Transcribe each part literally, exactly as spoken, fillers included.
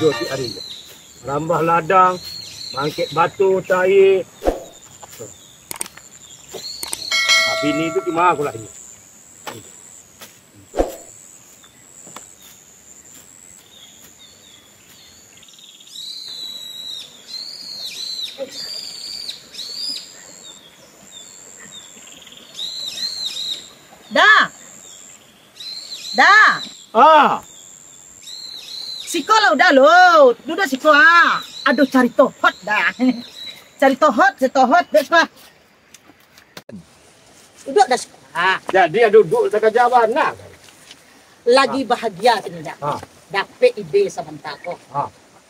Yo, tiap hari. Rambah ladang, mangkek batu, tai. Bini tu di ma ko lah ni? Da. Da. Ah. Siko lah Uda lo. Duduak siko ah. Aduh, carito hot Da. Carito hot, carito hot, duduak siko ah. Duduak Da siko ah. Jadi, aduh, duduak sakaja bana. Lagi bahagia kini Da. Ah. Dapek ide sabanta ko. Ah.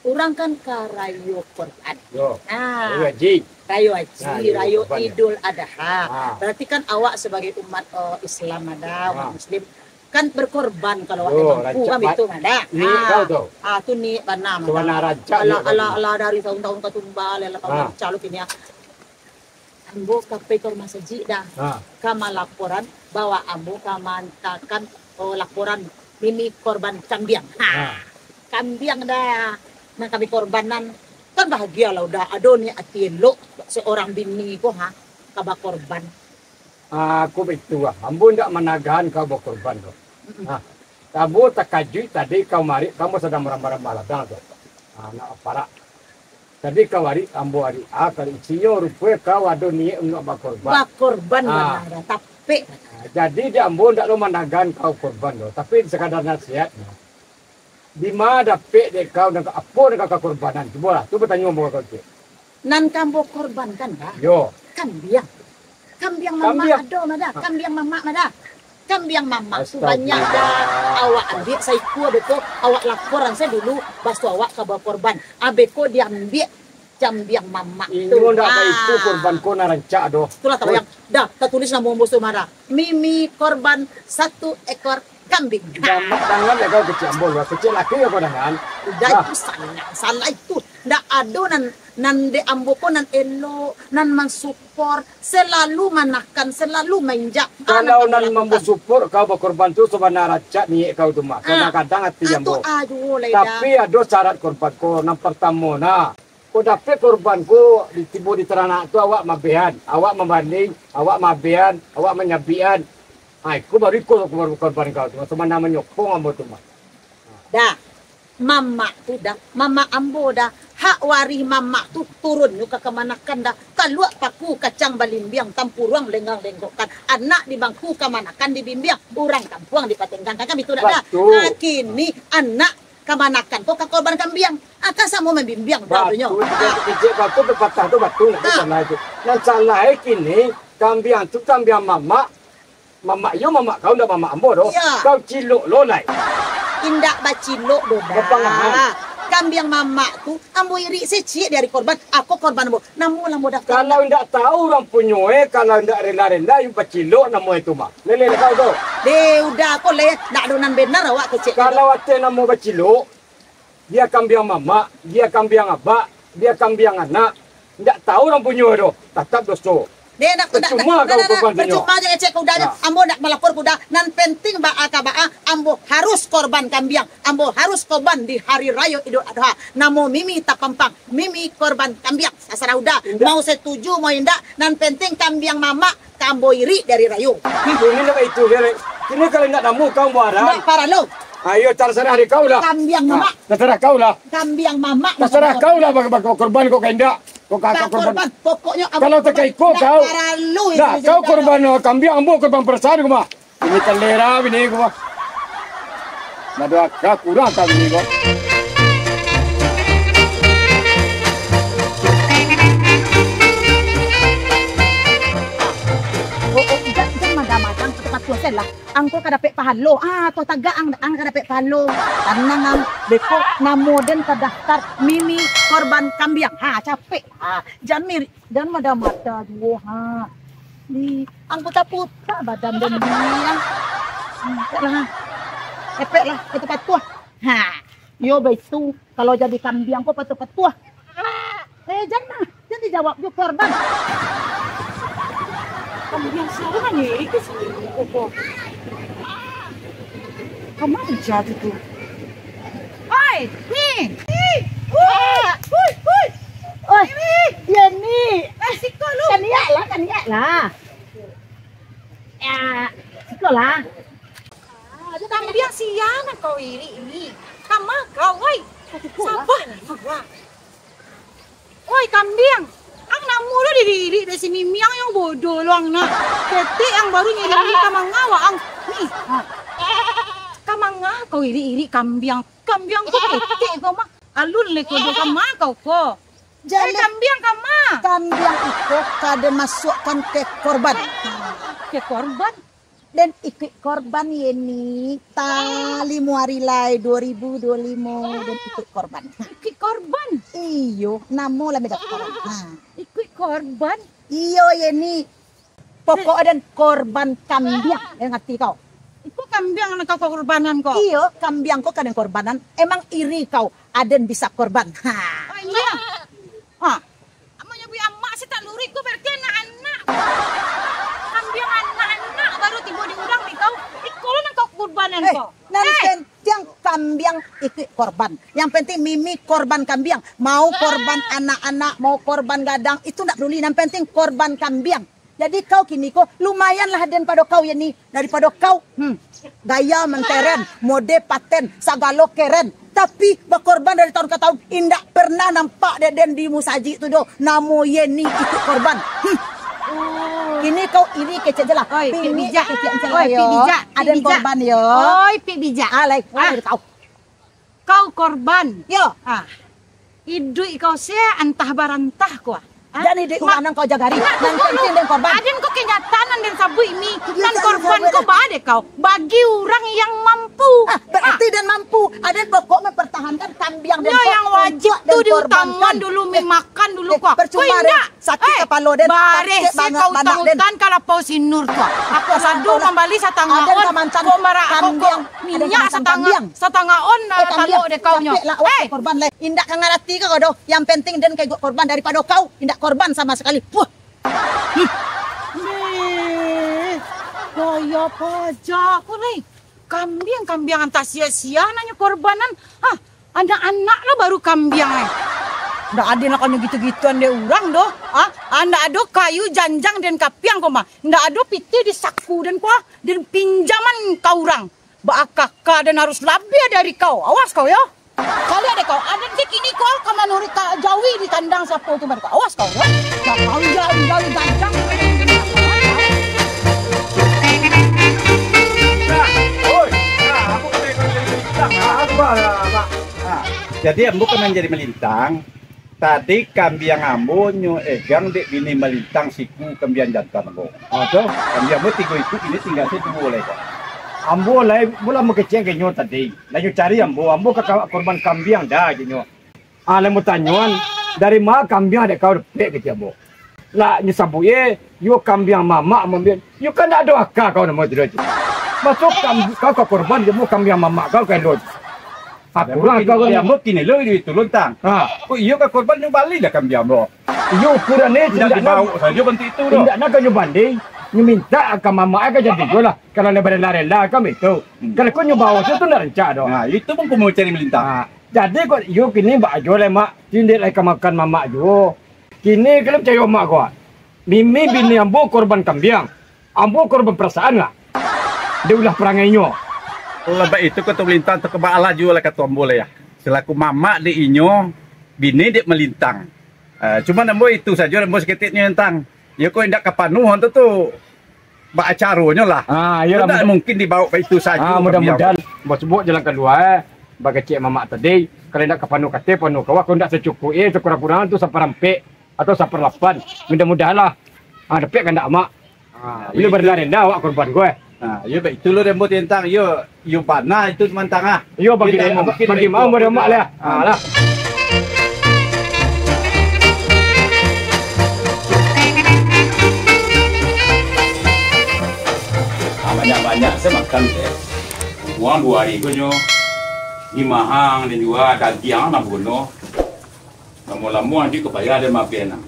Urang kan ka rayo korban. Yo. Ah. Rayo Haji. Rayo Haji, nah, rayo rayo korban, yo. Idul Adha. Ah. Berarti kan awak sebagai umat, eh, Islam Da, umat Muslim, kan berkorban kalau awak mampu, kan ba-, betul, Da? Niat kau tu. Ah, tu niat bana, Da. Sabana rancak niat kau tu. Alah, alah, dari tahun-tahun ka tumba, alah, tahun rancak lo kini, ah. Ambo ka pai ka rumah sajik Da. Ha. Ka malaporan bahwa ambo ka maantakan, oh, laporan Mimi korban kambiang. Ha. Ha. Kambiang Da. Nan kami korbanan, kan bahagia lah Da. Ado niat ati elok seorang bini ko, ha, ka bakorban. Ah, ko baitu ah. Ambo indak managahan kau bakorban tu. Mm-mm. Ha. Ambo takajuik tadi kau marik, kau sadang marambah-rambah ladang tu. Ha, nak parak. Jadi kau arik, ambo arik, ah, kalau isinyo rupo kau ado niat untuak bakorban. Bakorban. Ah. Bana, tapek. Ah, jadi di ambo ndak lo managahan kau korban doh, tapi sakadar nasihat. Di ma dapek dek kau, nan ka, apo nan ka kau korbanan? Cubolah, tu batanyo ambo ka kau cek. Nan ka ambo korbankan, Da? Yo. Kambiang. Kambiang mamak ado mah Da, kambiang mamak mah Da. Kambiang mamak tu banyak Da. Astagfirullah. Awak ambiak saikua beko, awak laporan sajo dulu, baso awak ka bakorban. Abeko diambiak kambiang mamak tu. Inyo ndak baitu korban ko nan rancak doh. Itulah tabayang. Da, tatulis namo ambo tu mah Da. Mimi korban satu ekor kambiang. Gamak tangan dek kau kecek ambo lah. Kecek laki kau tangan. Udah itu salah, salah itu. Ndak ado nan, nan dek ambo ko nan elok, nan mansupor, selalu manakan, selalu mainjak. Kalau nan mambo supor kau bakorban tu sabana rancak niat kau tu mah. Kadang-kadang ati ambo. Tapi ado syarat korban ko. Nan partamo nah, ko dapek korban ko di, tibo di taranak tu awak mabehan, awak mambanding, awak mabehan, awak manyabikan. Ha, iko baru iko korban kau tu, sabana manyokong ambo tu mah. Da. Mamak tu Da, mamak ambo Da, hak warih mamak tu turunnyo ka kamanakan Da, kaluak paku kacang balimbiang, tampuruang lenggang-lenggokkan, anak di bangku kamanakan dibimbiang, urang kampuang dipatenggangkan, kan bitu Da? Batua. Ha, kini anak kamanakan ko ka korban kambiang, ha, kan samo mambimbiang Da tu nyo. Batua, kecek kau tu pepatah tu batua, ndak salah tu. Nan salah e kini, kambiang tu kambiang mamak, Mamak iyo mamak kau, ndak mamak ambo doh. Iyo. Kau cilok lo lai. Indak bacilok doh Da. Bapangahan. Kambiang mamak tu ambo irik se ciek di ari korban. Ako korban ambo. Namo lah ambo daftar. Kalau indak tahu urang punyo e, kalau indak rela-rela, yo bacilok namo itu mah. Lele kau tu. Deh, udah ko leh. Ndak ado nan benar awak kecek tu. Kalau ateh namo bacilok, Bia kambiang mamak, bia kambiang abak, bia kambiang anak, indak tahu urang punyo doh, tatap doso. Deh, nak, nak, percuma nak, kau nak, nak, korban tu nyo. Percuma je ngecek kuda nyo. Nah. Ambo nak malapor kuda. Nan penting baa ka baa, ambo harus korban kambiang. Ambo harus korban di hari rayo Idul Adha. Namo Mimi tapampang, Mimi korban kambiang. Tasarah uda. Indak. Mau setuju, mau indak, nan penting kambiang mamak. Ka ambo irik dari rayo. Kini ndak baitu, Jalek. Kini kalau ndak namo kau ambo arang. Ndak paralu. Ayo, tasarah dari kau lah. Kambiang mamak. Tasarah kau lah. Kambiang mamak. Tasarah kau lah, bak-, bak-, korban kau ka indak. Kau ka, ka korban. Pokoknyo ambo kalau korban. Takaiko kau. Ndak paralu. Nah, kau korban, eh, kambiang, ambo korban perasaan kau mah. Ini kalera bini ko. Ndak ado aka kurang ka bini ko. Oh, oh, jan, jan magang-magang, ka tampat tuo se lah. Ang ko ka dapek pahalo. Ah, ko tagak ang, ang ka dapek pahalo. Tanang ang, beko namo den tadaftar Mimi korban kambiang. Ha, capek. Ha, jan miri-, Jan mada-mada juo, ha. Di, ang puta-puta badan den ni, ha. Hmm, epek lah, ha. Epek lah, patuah-patuah. Ha. Iyo baitu, kalau jadi kambiang ko patuah-patuah. Eh, jan mah, jan dijawab juo korban. Kambiang sia nan ngirik ka siko ko? Kama jadi tu? Oi, ni. Siko lu. Kan iyak lah, kan iyak lah. Ya, siko lah. Ah, kambiang sia nan kau irik ni. Kama kau, wai. Sabar lah, wai. Oi, kambiang. Ang namo lo diirik dek si Mimiang yang bodoh lo ang nak. Ketek yang baru nyari ka manga wak ang. Ni, ha. Ka manga kau irik-irik kambiang. Kambiang ko ketek ko mah. Alun le ko do kama kau ko. Eh, kambiang kama. Kambiang iko ka den masuakkan ke korban. Ke korban? Den ikuik korban ye ni, ta limo ari lai, dua ribu dua limo, den ikuik korban. Ikuik korban? Iyo, namo lah meda korban. Ha. Ikuik korban? Iyo ye ni. Pokok den korban kambiang, den ngarti kau? Iko kambiang nan kau korbanan ko? Iyo, kambiang ko ka den korbanan. Emang iri kau, aden bisa korban. Ha. Oh, iyo. Ha. Amun nyabuik amak se tak luruih ko, berarti anak-anak. Kambiang anak-anak baru tibo di urang di kau. Iko lo nan kau kurbanan ko. Eh, nan penting kambiang ikuik korban. Yang penting Mimi korban kambiang. Mau korban anak-anak, mau korban gadang, itu ndak peduli. Nan penting korban kambiang. Jadi kau kini ko, lumayan lah den pado kau ye ni. Daripado kau, hmm, gaya manteren, mode paten, sagalo keren. Tapi, bakorban dari taun ka taun, indak pernah nampak dek den di musajik tu doh. Namo ye ni ikuik korban. Hmm. Kini kau iri kecek je lah. Oi, Pik Bijak. Kecek je lah. Oi, Pik Bijak. Aden korban yo. Oi, Pik Bijak. Ah, lai, ah. Kau korban. Yo. Ah. Iduik kau se antah barantah ko. Ah. Jan iduik urang nan kau jagari. Nan penting den korban. Aden ko kenyataan nan den sabuik ni. Nan korban ko ba dek kau. Bagi urang yang mampu. Ah, berarti den mampu. Aden pokok mempertahankan kambiang den ko yang wajib tu diutamakan dulu, mi makan dulu ko. Percuma den. Sakik kapalo den, bareh se kau utang-utang ka lapau si Nur tu. Aku sado mambali satangah on, kau marak kau minyak satangah, satangah on, talok dek kau nyo. Eh, korban lai. Indak ka ngarati kau doh. Yang penting den ka ikuik korban daripado kau indak korban sama sakali. Puh. Meh, gaya paja ko lai. Kambiang, kambiang antah sia-sia nanyo korbanan. Hah, anak-anak lo baru kambiang, eh. Ndak ado nak kanyo gitu-gituan dek urang doh. Ah, ah, ndak ado kayu janjang den kapiang ko mah. Ndak ado pitih di saku den ko, ah, den pinjaman ka urang. Baakaka den harus labiah dari kau. Awas kau yo. Kalian deh kau, aden se kini kau ka manuruik ka jawi di kandang siapo tu, awas kau yo. Kau jawi-jawi janjang. Nah, oi, nah, aku kena ikut jadi melintang. Ah, apa lah, Mak? Ah, jadi ambo ka manjadi melintang. Tadi kambiang ambo nyo egang dek bini malintang siku kambiang jantan ambo. Oh, tu? Kambiang ambo tigo ikua, kini tingga se duo lai, Pak. Ambo lai, ambo lah mangecek ka inyo tadi. Lah inyo cari ambo, ambo ka kawak korban kambiang dah, kecek inyo. Ah, lah ambo tanyoan, dari ma kambiang dek kau dapek, kecek ambo. Lah nyo sabuik, eh, yo kambiang mamak, ambo ambiak. Yo kan ndak ado aka kau namo tu doh. Masuak kam-, kau ka korban, dek ambo kambiang mamak kau ka elok. Aku urang kini, kau urang. Ambo kini lo duit tu lontang. Ha. Kok iyo ka korban nyo bali lah kambiang ambo. Iyo ukuran ni indak dibaok sajo bantuak itu doh. Indak nak nyo bali. Nyo mintak ka mamak ka jadi juo lah. Kalau nyo barela-rela kan itu. Hmm. Kalau kau nyo baok tu ndak rancak doh. Nah, itu pun kau mau cari melintang. Ha. Jadi kok iyo kini baa juo lah, Mak. Tindek lai ka makan mamak juo. Kini kalau picayo mak kau. Mimi bini ambo korban kambiang. Ambo korban parasaan lah. Dek ulah parangainyo. Lah baitu kato malintang tu, ka baalah juo lah kato ambo lah, ya. Salaku mamak dek inyo, bini dek malintang. Eh, cuman ambo itu sajo, ambo saketek nyo tantang. Iyo ko indak ka panuah tu, tu baa caronyo lah. Ah, iyo lah, ndak mungkin dibaok baitu sajo. Ah, mudah-mudahan ambo sabuik jalan kalua, eh. Bakecek mamak tadi, kalau indak ka panuah kateh, panuah kawah, kalau indak sacukuik, eh, sakurang-kurang tu saparampek. Atau saparapan. Mudah-mudahan lah. Ah, dapek kandak amak. Ah, iyo, barela-rela awak korban ko, eh. Ah, iyo, baitu lo dek ambo tantang. Iyo, iyo bana itu mantang, ah. Iyo, bagi maaf, bagi maaf, bagi maaf lah. Ah, lah. Ah, banyak-banyak se makan, eh. Urang duo hari ko nyo, di mahang, dan juo dagiang lah buno. Lamo-lamo nanti ka bayar dek mamak nah.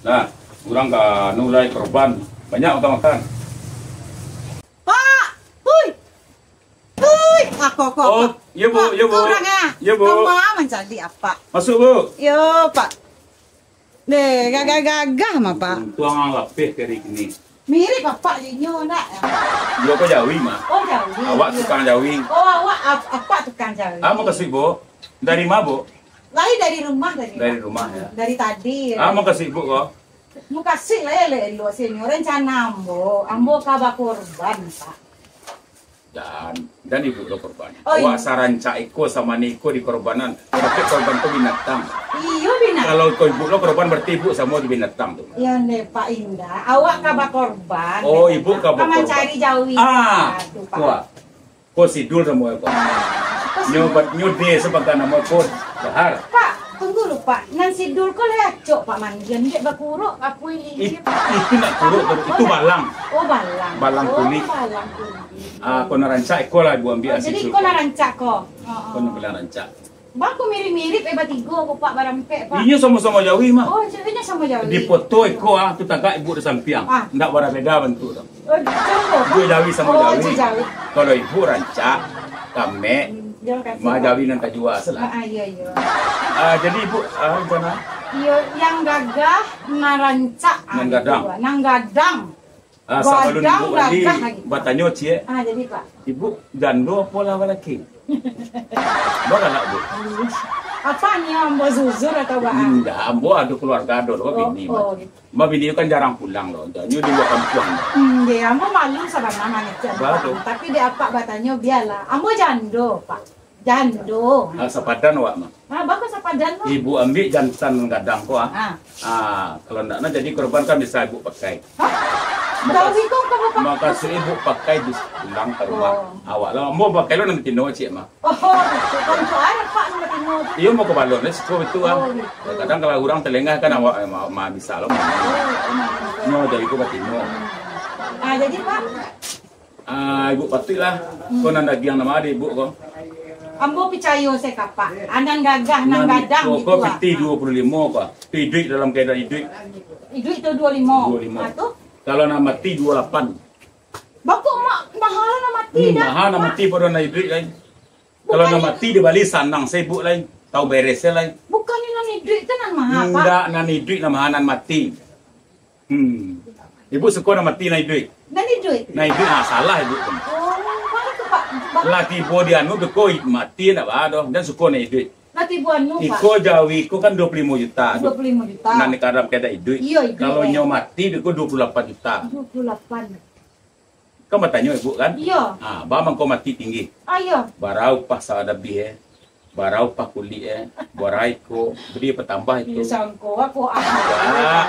Nah, urang ka anu lai korban. Banyak urang makan. Pak! Hui! Hui! Ako, ako, oh, ako. Iyo, Bu, iyo, Bu. Urang, ah. Iyo, Bu. Kama mancaliak, Pak. Masuak, Bu. Iyo, Pak. Deh, gagah-gagah mah, Pak. Untuang ang lapeh kari kini. Mirip apak jo inyo, ndak? Iyo ko jawi mah. Oh, jawi. Awak tukang jawi. Oh, awak ap-, apak tukang jawi. Ah, makasih, Bu. Dari ma, Bu? Lai dari rumah tadi, Dari Pak. Rumah, ya. Dari tadi. Ah, makasih, Bu, ko. Mukasuik lah elok-elok sini. Rencana ambo, ambo ka bakorban, Pak. Dan, dan ibu lo korban. Oh, Awak iya. Sarancak iko samo ni iko di korbanan. Tapi korban tu binatang. Iyo, binatang. Kalau iko ibu lo korban, berarti ibu samo di binatang tu. Iyo, ne, Pak Indah. Awak ka bakorban. Oh, ibu ka bakorban. Ka mancari jawi. Ah, tu, Pak. Kuat. Ko sidul samo ko. Ah, apa sih? Nyo ba-, nyo de sebagai nama ko dahar. Pak, tunggu dulu, Pak. Nan sidul ko lai acok, Pak, mandian. Dek bakurok, apa ini? It-, itu nak kurok, itu balang. Oh, balang. Balang kulik. Oh, balang kulik. Ah, ko nan rancak iko lah, Bu, ambiak. Oh, jadi iko nan rancak ko. Ko nan paling rancak. Bako mirip-mirip, eh, batigo ko, Pak, barampek, Pak. Inyo samo-samo jawi mah. Oh, inyo samo jawi. Di foto iko, ah, tu tagak ibu di sampiang. Ah. Ndak bara beda bantuak tu. Oh, contoh, Pak? Ibu jawi samo jawi. Oh, jawi. Kalau ibu rancak, kamek, ma jawi nan tajua, salah. Ah, ah, iyo, iyo. Ah, jadi ibu, ah, rencana? Iyo, yang gagah, nan rancak. Ah, nan gadang. Nan gadang. Ah, sabalun ibu tadi batanyo ciek. Ah, jadi, Pak. Ibu jando apo lah balaki? Bagalak, Bu. Apa ni, ambo zuzur atau baa? Indak, ambo ado keluarga, ado lo, bini, oh, gitu. Mah bini kan jarang pulang lo, nyo di lua kampuang. Hmm, deh, ambo maklum sabana mangecek. Tapi dek apak batanyo, bialah. Ambo jando, Pak. Jando. Ah, sapadan awak mah. Ah, bagus sapadan mah. Ibu ambiak jantan gadang ko, ah. Ah. Ah, kalau ndak nah jadi korban kan bisa ibu pakai. Hah? Gawi ko ka bapak? Makasih ibu pakai di pulang ka rumah. Oh. Awak lah, ambo pakai lo nan batino ciek mah. Oh, kan tu ada Pak nan batino tu. Iyo, ambo ka balon, eh, siko itu, ah. Oh, gitu. Kadang kalau urang talengah kan awak, eh, ma, ma bisa lo. Oh, oh, ma, ma. Nyo jadi ko batino. Ah, jadi, Pak, Ah, ibu patuiklah. Hmm. Ko nan dagiang nan ma di ibu ko? Ambo picayo se ka Pak. Ah, nan gagah, nan gadang ko, gitu, ko ah. Piti duo puluah limo ko. Tu iduik dalam keadaan iduik. Iduik tu duo limo. Duo limo. Ah, tu? Kalau nan mati duo lapan. Bako ma-, maha lah nan mati dah. Hmm, maha nan mati pado nan iduik lain. Kalau nan mati dibali sanang se ibu lain. Tau beres se lain. Bukan nan iduik tu nan maha, Pak? Indak, nan iduik nan maha nan mati. Hmm. Ibu suko nan mati nan iduik? Nan iduik. Nan iduik, ah, salah ibu tu. Oh, mano tu, Pak? Ba- Lah tibo di anu tu ko mati ndak baa doh, dan suko nan iduik. Lah tibo anu, Pak. Iko jawi ko kan duo puluah limo juta tu. Duo puluah limo juta. Nan di kadang keadaan iduik. Iyo, iduik. Kalau nyo mati tu ko duo puluah lapan juta. Duo puluah lapan. Kan batanyo ibu kan? Iyo. Ah, ba mangko mati tinggi. Ah, iyo. Bara upah sadabiah, eh. Bara upah kulik, eh. Bara iko, beri patambah itu. Iyo, sangko aku, ah. Ya. Nah.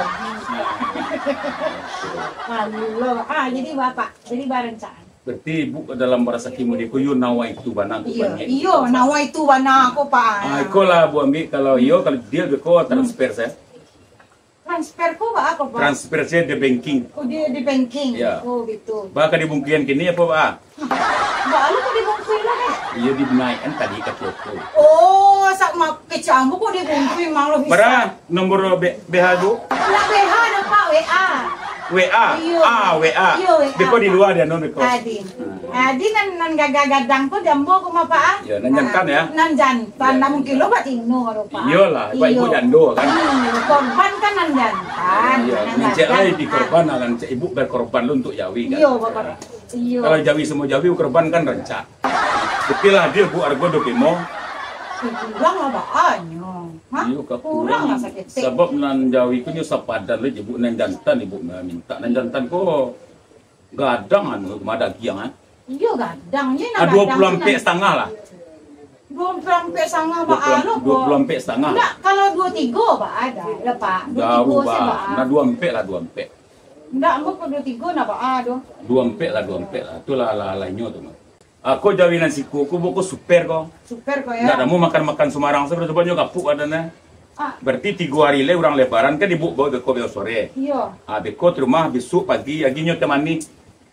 Malu lo. Ah, jadi bapak, jadi barancangan. Berarti ibu dalam barasaki muda ko, yo nawaitu bana tu. Iyo, iyo, nawaitu bana ko, Pak. Ah, iko lah bu ambiak, kalau iyo, kalau deal ko transfer sajo. Transfer ko baa ko, Pak? Transfer sajo di banking. Oh, di, di banking. Ya. Oh, gitu. Baa ka dibungkuian kini apo, baa? Baa lo ko dibungkui lah, eh? Iyo, dinaikan tadi ka toko. Oh, sak ma-, kecambu ko dibungkui, mang lo bisa. Bara nomor B-, B H tu? Ndak B H doh, Pak, W A. W A? Iyo. Ah, W A. Iyo, W A. Beko di lua dia, non beko. Adi. Adi nan, nan gagah gadang tu jambo ko ma, Pak, ah? Iyo, nan jantan, ya? Nan jantan. Tan, ndak mungkin lo batino, Pak. Iyolah, Pak, ibu jando, kan? Iyo, korban kan nan jantan. Iyo, nan gadang. Ngancek lah, ibu korban lah, ngancek ibu bakorban lo untuak jawi, kan? Iyo, Bapak. Iyo. Kalau jawi samo jawi, korban kan rancak. Betul lah, dia bu argo duo puluah limo. Eh, kurang lah baanyo. Hah? Iyo, ka kurang. Kurang lah saketek. Sabab nan jawi ko nyo sapadan lo, ibu nan jantan, ibu minta. Nan jantan ko gadang anu, ma dagiang, ah. Iyo, gadang. Iyo, nan gadang tu duo puluah ampek satangah lah. Duo puluah ampek satangah baa lo, duo puluah ampek satangah. Ndak, kalau duo tigo baa dah, lah, Pak. Duo tigo se baa. Nah, duo ampek lah, duo ampek. Ndak, ambo ko duo tigo ndak baa doh. Duo ampek lah, duo ampek lah. Tu lah, lah, lah inyo tu mah. Ako jawi nan siko ko, beko super ko. Super ko, ya. Ndak namuah makan-makan sumarang, sabab nyo gapuak badan, eh. Ah. Berarti tigo hari lai urang lebaran kan ibu bao beko, beko sore. Iyo. Ah, beko di rumah, bisuak pagi, agi nyo teh manih.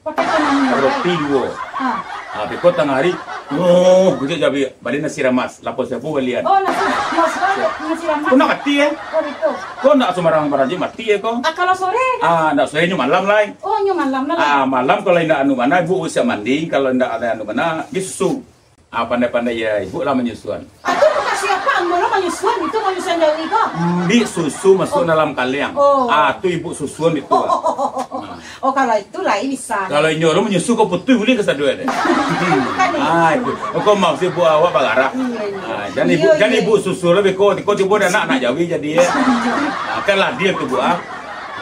Pakai teh manih, roti duo. Ah. Ah, beko tangah hari, oh, kujak jawi, bali nasi ramas, lapan ribu balian. Oh, nasi, nasi, nasi ramas. Ko ndak mati, eh? Oh, gitu. Ko ndak sumarang-sumarang se mati, eh, ko. Ah, kalau sore? Ah, ndak sore, nyo malam lai. Oh, nyo malam lah. Ah, malam kalau indak anu bana, ibu siap mandi, kalau indak ado anu bana, bisusu. Ah, pandai-pandai ya, ibu lah manyusuan. Ah, tu bukan Siapa ambo lo manyusuan itu, manyusuan jawi ko? Ambiak susu masuak dalam kaleang. Oh. Ah, tu ibuk susuan itu. Oh, oh, oh, oh, oh. Ah. Oh, kalau itu lain bisa. Kalau inyo lo manyusu ko putuih ulih kasadonyo deh. Bukan itu. Ah, itu. Ko maksud ibuk awak bagarah. Iyo, iyo. Ah, jan ibuk, iyo, jan iyo. Ibuk susu lo beko, ko cubo dah nak, nak jawi jadi, eh. Ah, kan lah dia tu, Bu, ah.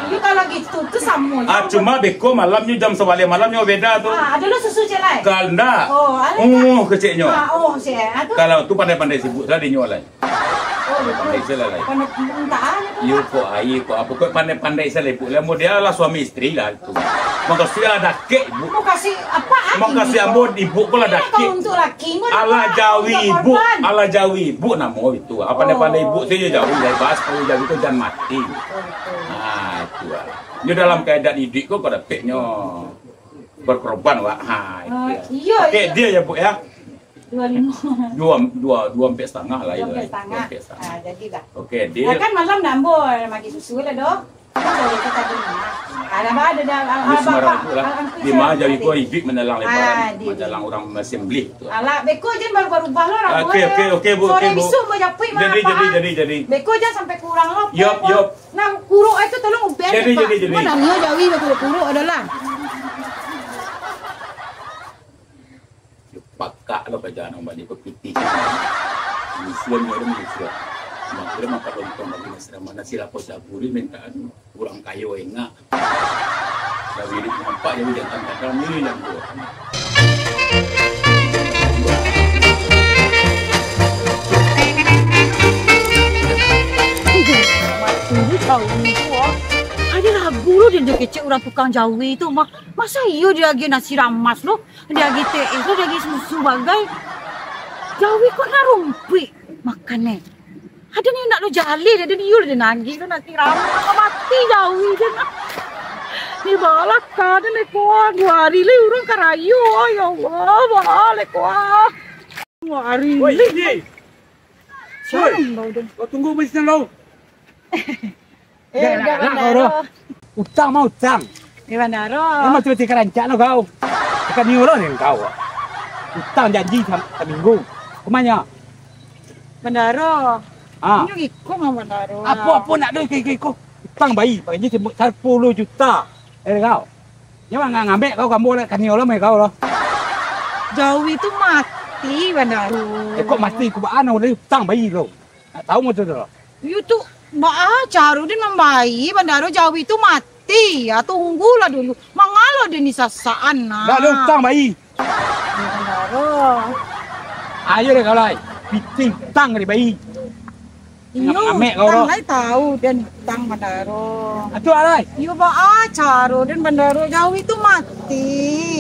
Iyo, kalau gitu tu samo je. Ah, cuma beko malamnyo jam sabaleh malamnyo beda tu. Ah, ado lo susu cek lai? Kalau ndak. Oh, ado ndak? Oh, keceknyo. Ah, oh, cek. Ah, tu? Kalau tu pandai-pandai sibuk lah dinyo lai. Oh, pandai-pandai se lah lai. Pandai, entah ado tu. Iyo, kok aia, kok apo, kok pandai-pandai se lah, Ibu. Lah, model lah suami isteri lah tu. Makasuik lah dakek, Ibu. Makasuik apo, ah? Makasuik ambo, Ibu ko lah dakek. Kalau untuk laki, alah jawi, Ibu. Alah jawi, Ibu, namo itu. Ah, pandai-pandai Ibu se jo jawi, lai bahas kalau jawi ko jan mati. Betul, betul. Ha, itu lah. Nyo dalam keadaan iduik ko, ko dapeknyo berkorban, Wak. Ha, itu. Oh, iyo, iyo. Oke, dia ya, Bu, ya. Dua limo. Dua, dua, dua ampek setengah lah. Dua ampek setengah. Dua ampek setengah. Ah, jadilah. Oke, dia. Nah, kan malam nak ambo mandi susu lah, doh. Kan sore tu tadi mah. Alah, bah, ada dah, ah, ah, bapak, ah, angku. Di mana jadi kau iduik menjelang lebaran, ah, di, menjelang orang masembelih tu. Alah, beko jan barubah-rubah lo, orang. Oke, oke, oke, Bu, oke, Bu. Sore bisuak bajapuik. Jadi, jadi, jadi, jadi. Beko jan sampai kurang lo. Yop, yop. Nah, kuruk itu tolong ubah. Jadi, jadi, jadi. Mana nio jawi bakuruk-kuruk adalah. Pakak lo ka jalan bali ko pitih. Misuan nyo ado misuan. Mak kiro makan lontong bagi nasi ramas, nasi lapau saburin mintaan urang kayo engak. Dari iduik nampak jadi jantan kadang ni yang tu. Ini tahu ni tu, ah. Ado lagu lo dia kecek urang tukang jawi tu, mah. Masa iyo dia agiah nasi ramas lo? Diagiah teh lo, diagiah susu bagai. Jawi ko nan rumpuik makan, eh. Ado ni nak lo jaleh, ado ni yo lah nagih tu nasi ramas, mati jawi tu. Ni balaka tu ni kuah, duo hari lai urang karayo, ya Allah, baleh kuah. Duo hari lai. Oi, Ji. Oi, kau tunggu di sinan lo. Eh, jan galak kau, Bandaro. Utang mah utang. Eh, Bandaro. Emang tiba-tiba rancak lo kau. Bukan ni lo ni kau. Utang janji sa-, saminggu. Kemana? Bandaro. Ah. Inyo iko mah, Bandaro. Apo-apo nak do iko-iko. Utang bayi, bayi sepuluh juta. Eh, kau. Nyo mah ngambek kau, kambo lah, kanio lah, mai kau lah. Jawi tu mati, Bandaro. Eh, kok mati? Kok baa, udah utang bayi lo. Nak tahu mo tu lo. Yo tu, baa caro den mambayia, Bandaro, jawi tu mati. Ya, tunggulah dulu. Mangalo den ni sasaan, nah. Dah, dah utang bayi. Ya, Bandaro. Ayo deh, kau lai. Pitih utang dari bayi. Iyo, amek kau utang lo. Lai tahu den utang, Bandaro. Atu alai. Iyo, baa caro den, Bandaro, jawi tu mati.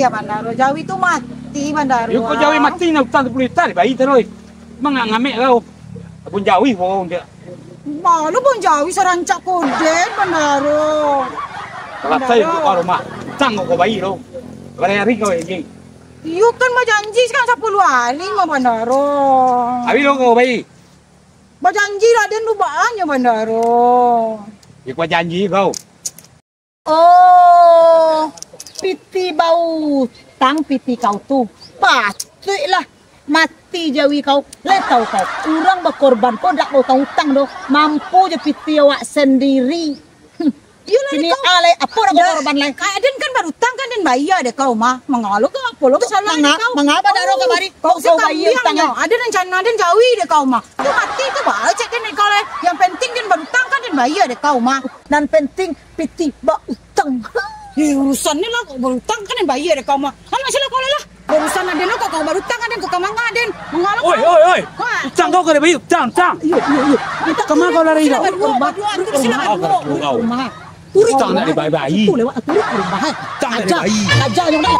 Ya, Bandaro, jawi tu mati, Bandaro. Yo, kok jawi mati, nak utang sapuluh juta dibayia taruih. Mangak ngamek kau. Bon jawi, bon dia. Malu bon jawi sarancak ko den, Bandaro. Kalau saya buka rumah, utang kau, kau bayia lo. Hari-hari kau ini. Iyo kan bajanji sekarang sapuluh hari mah, Bandaro. Habis lo kau bayia. Bajanji lah den tu, baa nyo, Bandaro. Iko janji kau. Oh, pitih bautang pitih kau tu. Patuiklah mati jawi kau. Lai tahu kau, urang bakorban ko dak bautang-utang doh. Mampu jo pitih awak sandiri. Iyolah, kini kau. Alai, apo nak bakorban lai? Ka-, den kan barutang kan den bayia dek kau mah. Mangalo kau, apo lo kesalahan manga-, kau? Mangapa dak ado kabari? Kau, kau bayia utang nyo. Ado rencana den jawi dek kau mah. Tu mati tu baa cek den dek kau lai. Yang penting den barutang kan den bayia dek kau mah. Nan penting pitih bautang. Eh, urusan ni lah, kau barutang kan den bayia dek kau mah. Anak sila kau lah. Urusan aden lo, kau, kau barutang aden, kau ka manga aden. Mangalo kau. Oi, oi, oi. Ha. Utang kau ka dibayia, utang, utang. Iyo, iyo, iyo. Ka ma kau lari kau? Sila baduo, baduo, sila baduo. Kau, kau. Utang nak dibayia. Itu lewat, turun ke rumah, eh. Utang nak dibayia. Aja, aja yang nak.